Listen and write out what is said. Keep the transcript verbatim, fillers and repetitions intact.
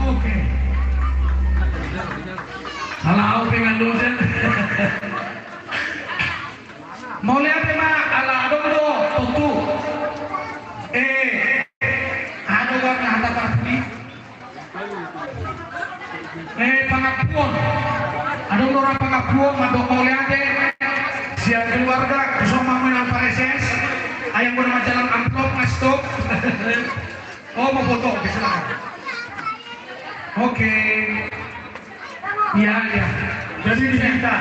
Oke. Ala au pe ngan dosen. Mauliate ma, ala adong do tontu. Eh, adong do na hata parpudi. Eh, pangampuon. Adong do ra pangampuon, mandok mauliate. Sian keluarga, so mamui na pareses. Ayang bona majalan amplop, ngastok. Oh, mau foto, oke, silakan. Oke. Iya, iya. Jadi di kita.